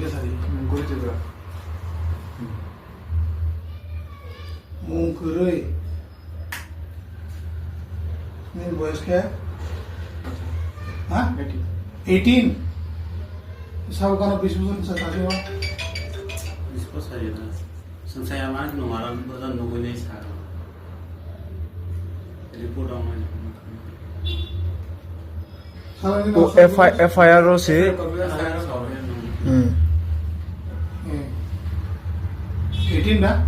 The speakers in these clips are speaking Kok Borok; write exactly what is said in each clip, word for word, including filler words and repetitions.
Mung kwrwi Tripura. Mung kwrwi. Nini boyos khe? Ha? Eighteen. Eighteen? Sabo kano bis bosor ni sa chasi o? Bis bosor ya na. Sansaya ma nung aram bojan nugui nai sa. Report ong nai. O F I, F I R o se. Hmm. Hmm. Eighteen na?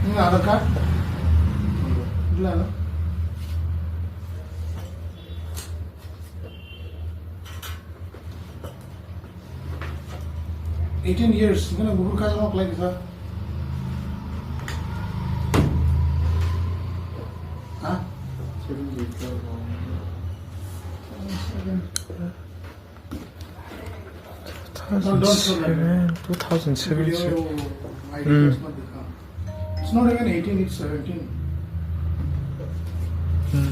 Nini Aadhaar card? Dila no? Eighteen years, nini bukur kaisa nok lai kisa. Ha? Seven years. Two thousand seven, two thousand seven. Video, my Hmm. It's not even eighteen, it's seventeen. Hmm.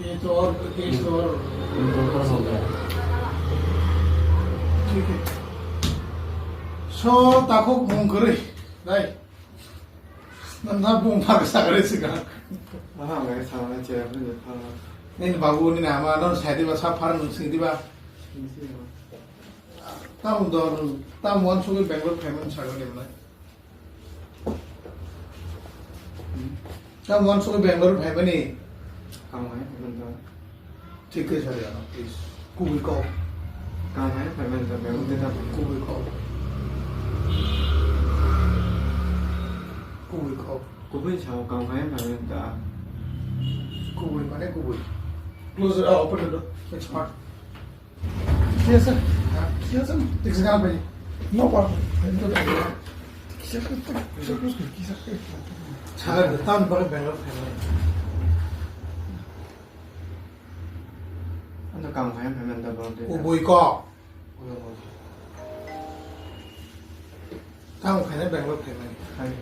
ये तो और, केस तो और। ठीक है। So, takhuk mung kwrwi, dai. Nang na bung phar sa kwrwi sika. Aha, ngai sa na che, ngai pha. Nini babu, nini ama, no sai diba, sa phar nung sing diba. Sing sing. Tam don, tam wan sugui Bangalore phaimani sago ni mane. Tam wan sugui Bangalore phaimani. Kam hai, phaimani ta. Thik khe sari ano, please. Kubui kok. Kam hai, phaimani ta, Bangalore ta. Kubui kok. Kubui kok. Kubui sao, kam hai, phaimani ta. Kubui mane kubui. Close the door, open the door. It's hot. Yes, sir. Yes, sir. Tik se kana pai. No problem. Sir, tam bari Bangalore family. Ano kam hai, phaimani ta, bro. Kubui kok. Tamo khaina Bangalore phaimani. Hai, hai.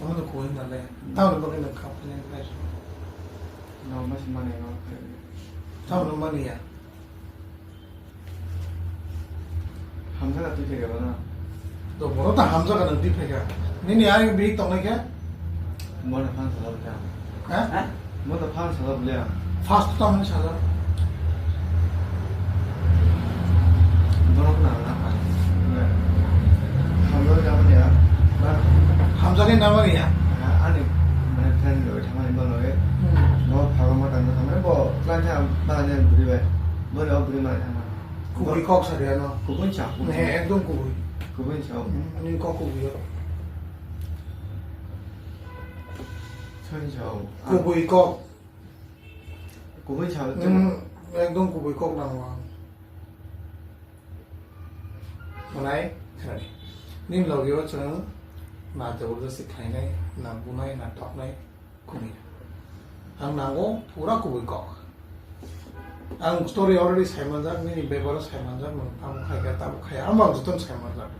Omo no koi na le. Tamo no bagwi no kap khaina khai. No, mas mane no. Tamo no mani ya. Hamjak twi phai gana. To boro ta hamjak nang twi phai ga. Nini ani bihik tongnai khe? Mona phan salok ta. Ha? Ha? Mo to phan sajak le ang. First to tamni sajak. Borok na na pa. Hamjak na mani ya. Ba. Hamjak na mani ya. Ani mane friend lo thamani ba lo. Hmm. Bo phago ma tan thamani bo plan tha ba ne buri bai. Bo lo buri ma thamani. Kubui kok sa dia no. Kubui cha. Ne ekdom kubui. Kubui cha. Hmm, ani kok kubui yo. Chon cha. Kubui kok. Kubui sao. Hmm, ekdom kubui kok nango ang. Manai, khwnadi. Nini logi o chwng na jabardasti khlainai, na bunai, na toknai, kubui. Ang nango pura kubui kok. Ang story already saimanjak, nini bebaro saimanjak, nwng tamo khaikha, tamo khaya, ang bang jotono saimanjak.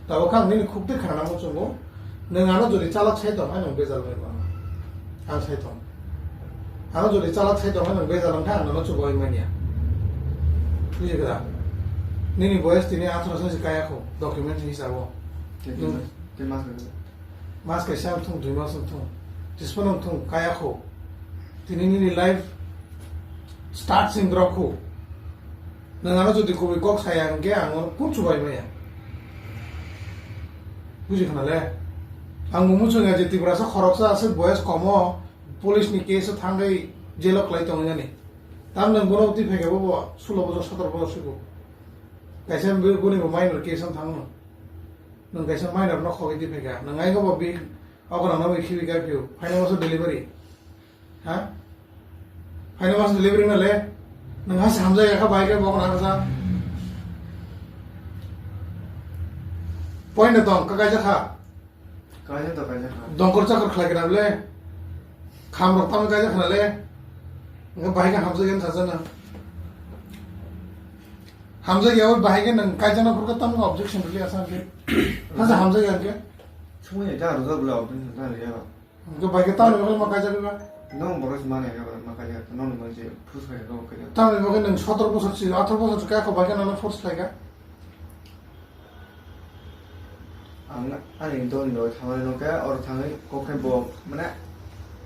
Tabuk ang nini khuk twi khna muchungo, nwng ano jodi chalak sai tong, hai nwng bejal bai mano. Ang sai tong. Ano jodi chalak sai tong, hai nwng bejal wngkha, ang nono chubai manya. Bujikha da? Nini boyes tini atharo sai se kaya kho, document hisabo. Tei mas, tei mas. Mas kaisa wng thung, dui mas wng thung, tisphano wng thung, kaya kho. Tini nini life start sing rok kho. Nwng ano jodi kubui kok saya hwnkhe ang ono kun chubai maya. Buji khna le? Ang bo muchung ya je Tiprasa khoroksa aswk boyes komo police ni case o thangwi jail o kwlai tongwi nani. Tamni bono twi phaikhe bo sulo bojor sotoro bojor sigo. Kaisa bini bo minor case o thangno. Nwng kaisa minor no khogwi twi phaikha. Nwng ai bo bi Abo nang nabo khibi kai phio. Final master delivery. Ha? Final master delivery na le. Nang has hamjak ya kha bai kai bo na sa. Point na tong ka kaisa kha. Kaisa to kaisa kha. Dongkor chakor khlai kana le. Kham rok tam kaisa khana le. Nga bai ka hamjak ya sa sa na. Hamjak ya bai ka nang kaisa na phur ka tam objection le asa ke. Hasa hamjak ya ke. Sumui ya ta ro da bla objection ta ya. Hwnkhe bai khe tamni bagwi ma kaijak ba? Nong borok se mani hwnkhe borok ma kaijak, nong ni mani se force khaijak, nong kaijak. Tamni bagwi nwng sotoro bosor si, atharo bosor si kaya kho bai khe nang force khaika? Ang ani dol ni loi thangmani nong khe oro thangwi kok khe bo, mane,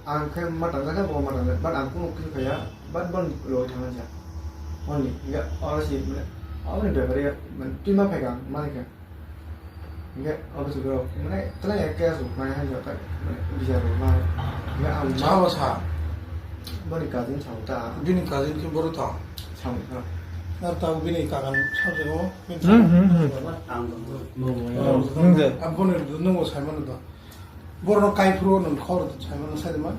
ang khe ma tangjak khe bo ma tangjak, but ang kunu khe khaya, but boni loi thangmani sa. Only, hwnkhe oro si, mane, aboni bepari, mane, twi ma phaika ang, mani khe. Hingke obo chwrwirok, mane, twlang ya case rok nai hai jotto, mane, bichar rok nai. Hingke ang Chabo sa. Boni cousin sa ta. Bini cousin khe boro tong. Sa ta. Ar tabo bini kakan sa jago, bini Hmm, hmm, hmm. Ang Oh, nung je. Ang bono nungo sai mano to. Borok kai phuru nung khor sai mano sai ma.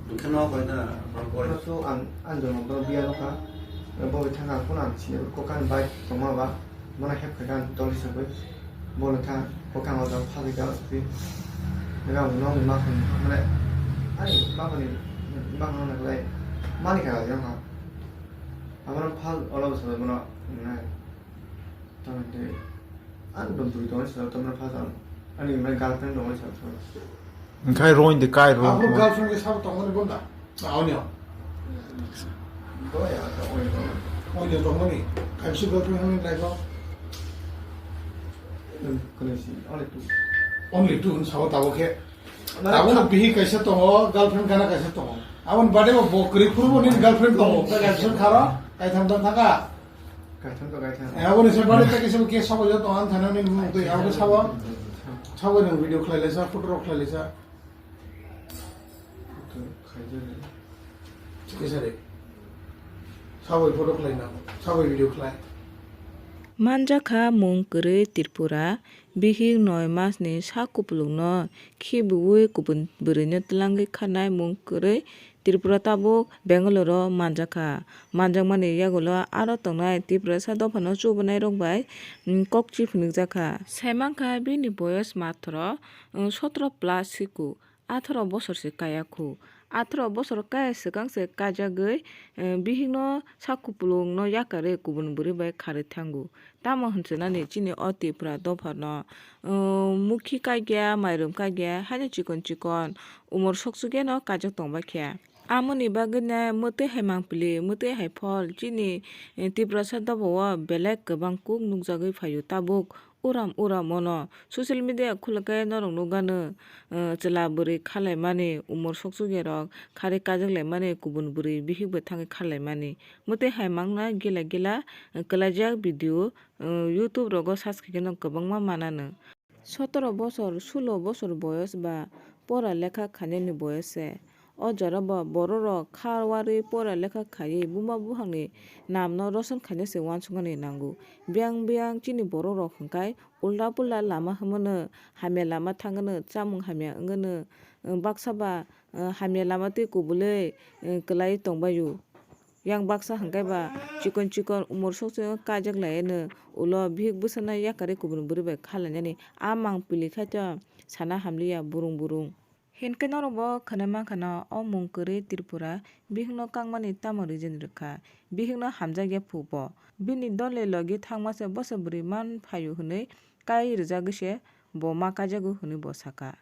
Hingke no koi na, borok koi. So ang, ang jono borok biya no kha. Bo thang ang phone ang sini ko kan bai tongma ba. Bono hep kha kan toli sagwi. Bono kha ko kan o jang phagwi jang swi. Daga no ma khan mane. Ani ma khan ni ma khan na lai. Mani kha jang ha. Amara phal ola bwsa bono nai. Tamante ang dong twi tong sa tamna phal ang. Ani mai girlfriend dong sa. Hingke roin de kai ro. Abo girlfriend ke sabo tongmani bonda. Aoni o. Boya ta oi. Oi de tongmani. Kaisi girlfriend hwnwi lai ko. Kone si, only two. Only two hwn sabo tabo khe. Mane Tabo kha- bihik kaisa tongo, girlfriend gana kaisa tongo. Aboni bade bo bo kwrwi phuru bo nini girlfriend tongo. Ta girlfriend kharo, kaitham tong thaka. Kaitham to kaitham. Eh, aboni se bade ta kisa ke sabo yo tong an thana nini mung twi abo sabo. Sabo nang video khlai laisa, photo rok khlai laisa. Khaijak. Kisa re. Sabo photo khlai na, sabo video khlai. Manjakha mung kwrwi Tripura. Bihik noi masni sak kupulungno khibiui kubun bwrwino twlangwi kharnai mung kwrwi Tripura tabuk Bangalore-o manjakha. Manjakmani yagulo aro tongnai Tiprasa dophano chubanai rok bai, mm, kokchi phunukjakha. Saimankha bini boyos matro, mm, sotro plus siku. Atharo bosor se kaya khu. Atharo bosor kaya swkang se kaijagwi, eh, bihikno sak kupulungno yakarwi kubun bwrwi bai kharwi thango. Tamo hwnchwnani chini o Tipra dophano, eh, mukhi kagya, mairum kagya, haino chikon chikon umor soksukyano kaijak tongbaikha. Amoni bagwino mwtwi hai mangpili, mwtwi hai phol chini, eh, Tiprasa dobao belai kwbang kuk nukjagwi phaio tabuk. Uram uram ono social media khulukhe norok nukgano, eh, chwla bwrwi khalaimani, umor soksukyarok kharwi kaijaklaimani, kubun bwrwi bihik bai thangwi khalaimani. Mwtwi hai mangna gila gila, eh, kwlaijak video, eh, YouTube rogo search khaikhe no kwbangma manano. Sotoro bosor, sulo bosor boyos ba pora lekha khainani boyos se. O jora bo borok rok kha warwi pora lekha khaiwi buma buphangni namno roson khaina se uansuknani nango. Biyang biyang chini borok rok hwnkhe ulta pulta lama hwnmano, hamya lama thangno, chamung hamya wngno, baksa ba hamya lama twi kubulwi kwlaiwi tongbaio. Yang baksa hwnkhe ba chikon chikon umor sokchung kaijak laiano ulo bihik bwsano yakarwi kubun bwrwi bai khalainani a mangpili khaito sana hamliya burung burung. Hinkhe norokbo khwnwi mankha no, o mung kwrwi Tripura bihikno kangmani tamo reason rwkha? Bihikno hamjakya phubo? Bini dolni logi thangmase bosa bwrwi man phaio hwnwi kai rwjagwise bo ma kaijago hwnwi bo sakha.